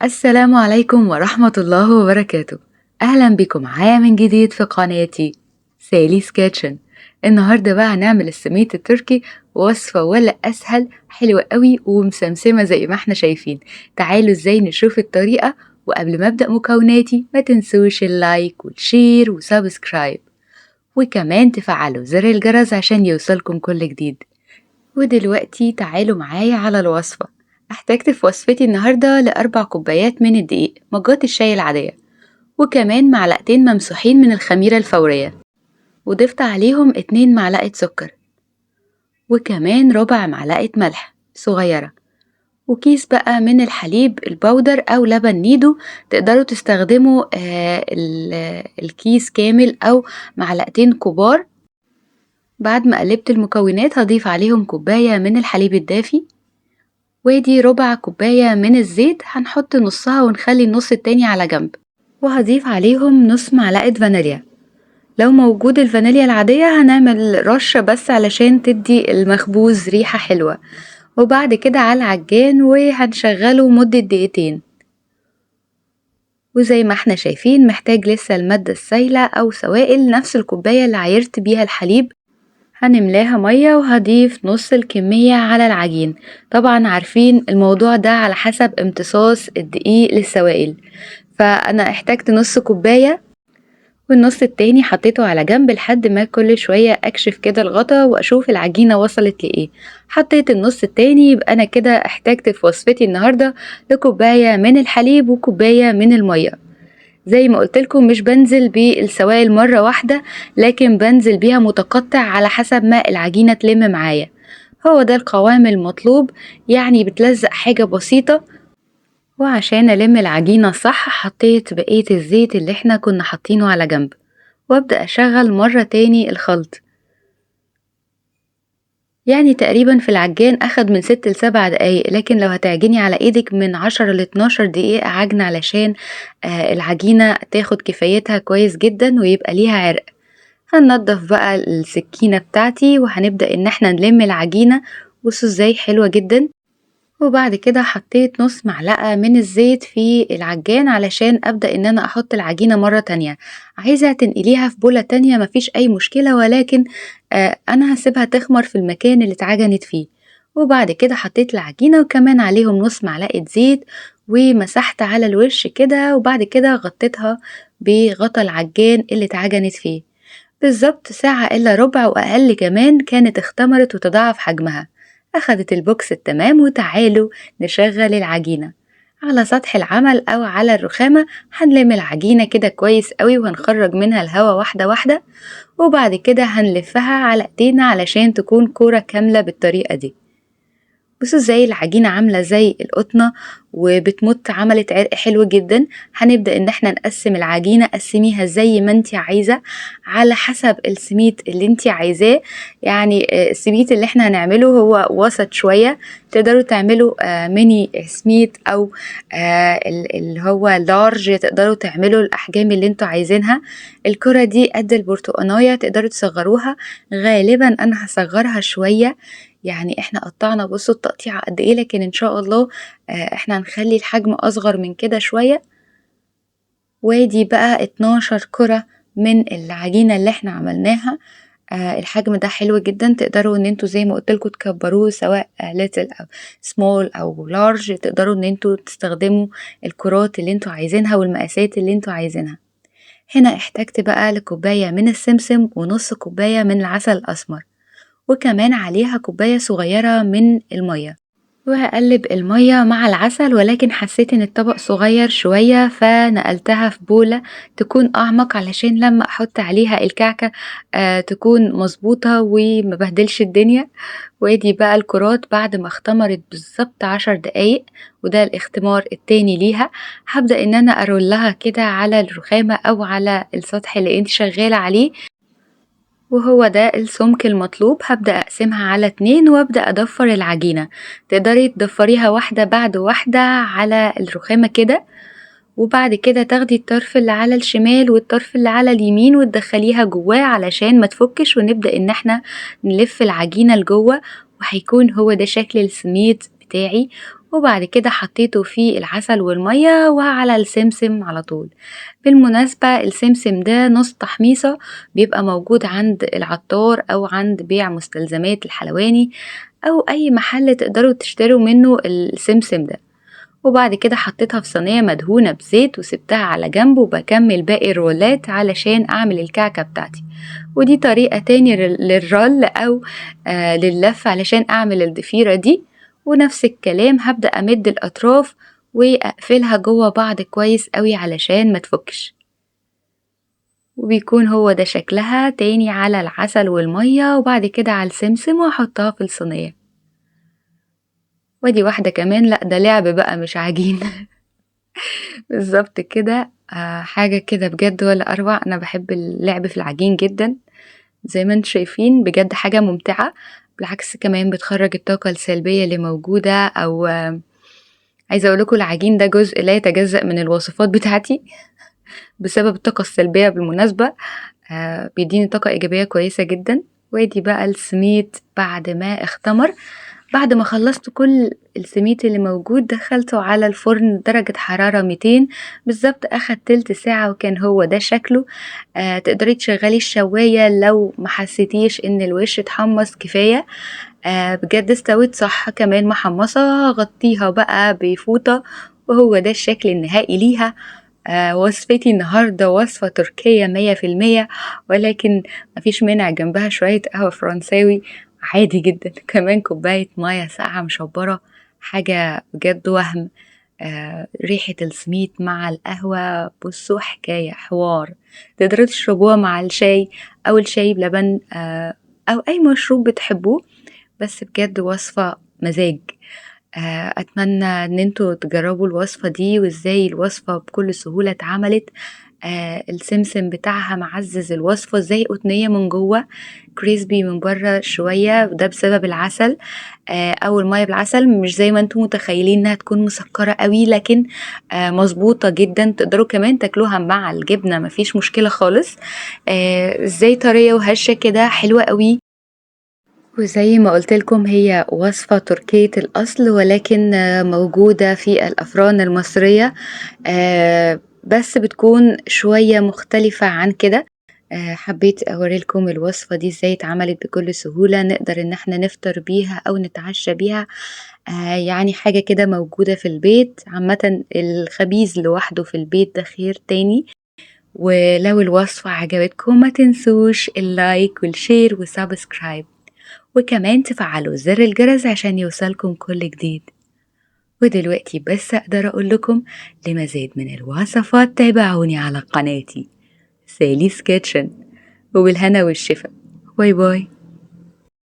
السلام عليكم ورحمة الله وبركاته. أهلا بكم معايا من جديد في قناتي Sally's Kitchen. النهاردة بقى هنعمل السميت التركي، وصفة ولا أسهل، حلوة قوي ومسمسمة زي ما احنا شايفين. تعالوا ازاي نشوف الطريقة. وقبل ما أبدأ مكوناتي ما تنسوش ال like وال share و subscribe، وكمان تفعلوا زر الجرس عشان يوصلكم كل جديد. ودلوقتي تعالوا معايا على الوصفة. احتجت في وصفتي النهاردة ل4 كوبايات من الدقيق، مجات الشاي العادية، وكمان معلقتين ممسوحين من الخميرة الفورية، وضفت عليهم 2 معلقة سكر، وكمان ربع معلقة ملح صغيرة، وكيس بقى من الحليب البودر أو لبن نيدو. تقدروا تستخدموا الكيس كامل أو معلقتين كبار. بعد ما قلبت المكونات هضيف عليهم كوباية من الحليب الدافي، وادي ربع كوباية من الزيت، هنحط نصها ونخلي النص التاني على جنب. وهضيف عليهم نص معلقة فانيليا، لو موجود الفانيليا العادية هنعمل رشة بس علشان تدي المخبوز ريحة حلوة. وبعد كده على العجان وهنشغله مدة دقيقتين. وزي ما احنا شايفين محتاج لسه المادة السايلة أو سوائل، نفس الكوباية اللي عايرت بيها الحليب هنملاها مية، وهضيف نص الكمية على العجين. طبعا عارفين الموضوع ده على حسب امتصاص الدقيق للسوائل، فأنا احتجت نص كوباية، والنص التاني حطيته على جنب لحد ما كل شوية اكشف كده الغطا واشوف العجينة وصلت لايه. حطيت النص التاني، يبقى انا كده احتجت في وصفتي النهاردة لكوباية من الحليب وكوباية من المية. زي ما قلت لكم مش بنزل بالسوائل مرة واحدة، لكن بنزل بيها متقطع على حسب ما العجينة تلم معايا. هو ده القوام المطلوب، يعني بتلزق حاجة بسيطة. وعشان ألم العجينة صح حطيت بقية الزيت اللي احنا كنا حاطينه على جنب، وابدأ أشغل مرة تاني الخلط. يعني تقريبا في العجان أخد من 6 ل7 دقايق، لكن لو هتعجني على ايدك من 10 ل12 دقيقة عجن علشان العجينة تاخد كفايتها كويس جدا ويبقى ليها عرق. هننضف بقى السكينة بتاعتي وهنبدأ ان احنا نلم العجينة. بصوا ازاي حلوة جدا. وبعد كده حطيت نص معلقة من الزيت في العجان علشان أبدأ إن أنا أحط العجينة مرة تانية. عايزة تنقليها في بولة تانية مفيش أي مشكلة، ولكن أنا هسيبها تخمر في المكان اللي اتعجنت فيه. وبعد كده حطيت العجينة وكمان عليهم نص معلقة زيت، ومسحت على الوش كده، وبعد كده غطيتها بغطا العجان اللي اتعجنت فيه. بالظبط ساعة إلا ربع وأقل كمان كانت اختمرت وتضاعف حجمها. أخدت البوكس التمام. وتعالوا نشغل العجينة على سطح العمل أو على الرخامة. هنلم العجينة كده كويس قوي وهنخرج منها الهواء واحدة واحدة، وبعد كده هنلفها على ايدينا علشان تكون كورة كاملة بالطريقة دي. بصوا ازاي العجينة عاملة زي القطنة وبتمط، عملت عرق حلو جدا. هنبدأ ان احنا نقسم العجينة، قسميها زي ما انتي عايزة على حسب السميت اللي انتي عايزاه. السميت اللي احنا هنعمله هو وسط شوية، تقدروا تعملوا ميني سميت او اللي هو large، تقدروا تعملوا الاحجام اللي انتوا عايزينها. الكرة دي قد البرتقانية، تقدروا تصغروها. غالبا انا هصغرها شوية، يعني احنا قطعنا بصوا التقطيعة قد ايه، لكن ان شاء الله احنا هنخلي الحجم اصغر من كده شوية. وادي بقى 12 كرة من العجينة اللي احنا عملناها. الحجم ده حلو جدا، تقدروا ان انتوا زي ما قلت لكم تكبروه سواء little او small او large، تقدروا ان انتوا تستخدموا الكرات اللي انتوا عايزينها والمقاسات اللي انتوا عايزينها. هنا احتجت بقى لكوباية من السمسم ونص كوباية من العسل الاسمر، وكمان عليها كوباية صغيرة من المية. وهقلب المية مع العسل، ولكن حسيت ان الطبق صغير شوية فنقلتها في بولة تكون اعمق علشان لما احط عليها الكعكة تكون مظبوطة وما بهدلش الدنيا. وادي بقى الكرات بعد ما اختمرت بالظبط 10 دقايق، وده الاختمار التاني ليها. هبدأ ان انا ارولها كده على الرخامة او على السطح اللي انت شغالة عليه، وهو ده السمك المطلوب. هبدأ أقسمها على 2 وأبدأ أضفر العجينة. تقدري تضفريها واحدة بعد واحدة على الرخامة كده، وبعد كده تاخدي الطرف اللي على الشمال والطرف اللي على اليمين وتدخليها جواه علشان ما تفكش، ونبدأ إن احنا نلف العجينة لجوه، وهيكون هو ده شكل السميت بتاعي. وبعد كده حطيته في العسل والمية وعلى السمسم على طول. بالمناسبة السمسم ده نص تحميصة، بيبقى موجود عند العطار أو عند بيع مستلزمات الحلواني أو أي محل تقدروا تشتروا منه السمسم ده. وبعد كده حطيتها في صينية مدهونة بزيت وسبتها على جنب، وبكمل باقي الرولات علشان أعمل الكعكة بتاعتي. ودي طريقة تاني للرول أو لللف علشان أعمل الضفيرة دي. ونفس الكلام هبدأ أمد الأطراف وأقفلها جوه بعض كويس قوي علشان ما تفكش، وبيكون هو ده شكلها تاني على العسل والمية، وبعد كده على السمسم، وأحطها في الصينية. ودي واحدة كمان، لا ده لعب بقى مش عجين بالظبط كده. حاجة كده بجد ولا أروع. أنا بحب اللعب في العجين جدا زي ما انتم شايفين، بجد حاجة ممتعة، بالعكس كمان بتخرج الطاقة السلبية اللي موجودة. أو عايزة أقول لكم العجين ده جزء لا يتجزأ من الوصفات بتاعتي بسبب الطاقة السلبية بالمناسبة، بيديني طاقة إيجابية كويسة جدا. وادي بقى السميد بعد ما اختمر، بعد ما خلصت كل السميد اللي موجود دخلته على الفرن درجة حرارة 200 بالظبط، أخد تلت ساعة وكان هو ده شكله. تقدري تشغلي الشواية لو ما حسيتيش ان الوش اتحمص كفاية. بجد استوت صح كمان محمصة. غطيها بقى بفوطة وهو ده الشكل النهائي ليها. وصفتي النهاردة وصفة تركية 100%، ولكن مفيش مانع جنبها شوية قهوة فرنساوي عادي جدا، كمان كوباية مية ساقعة مشبرة، حاجة بجد وهم. ريحة السميت مع القهوة بصوا حكاية حوار، تقدروا تشربوها مع الشاي أو الشاي بلبن، أو أي مشروب بتحبوه، بس بجد وصفة مزاج. أتمنى إن انتوا تجربوا الوصفة دي، وإزاي الوصفة بكل سهولة اتعملت. السمسم بتاعها معزز الوصفة، زي قطنية من جوه، كريسبي من بره شوية، وده بسبب العسل، أو المية بالعسل. مش زي ما انتم متخيلين إنها تكون مسكرة قوي، لكن مظبوطة جدا. تقدروا كمان تاكلوها مع الجبنة، مفيش مشكلة خالص. ازاي طرية وهشة كده، حلوة قوي. وزي ما قلت لكم هي وصفة تركية الأصل، ولكن موجودة في الأفران المصرية، بس بتكون شوية مختلفة عن كده. حبيت أوري لكم الوصفة دي ازاي اتعملت بكل سهولة، نقدر ان احنا نفطر بيها او نتعشى بيها. يعني حاجة كده موجودة في البيت. عامة الخبيز لوحده في البيت ده خير تاني. ولو الوصفة عجبتكم ما تنسوش ال like وال share و subscribe، وكمان تفعلوا زر الجرس عشان يوصلكم كل جديد. ودلوقتي بس أقدر أقول لكم لمزيد من الوصفات تابعوني على قناتي Sally's Kitchen، وبالهنا والشفا. bye bye.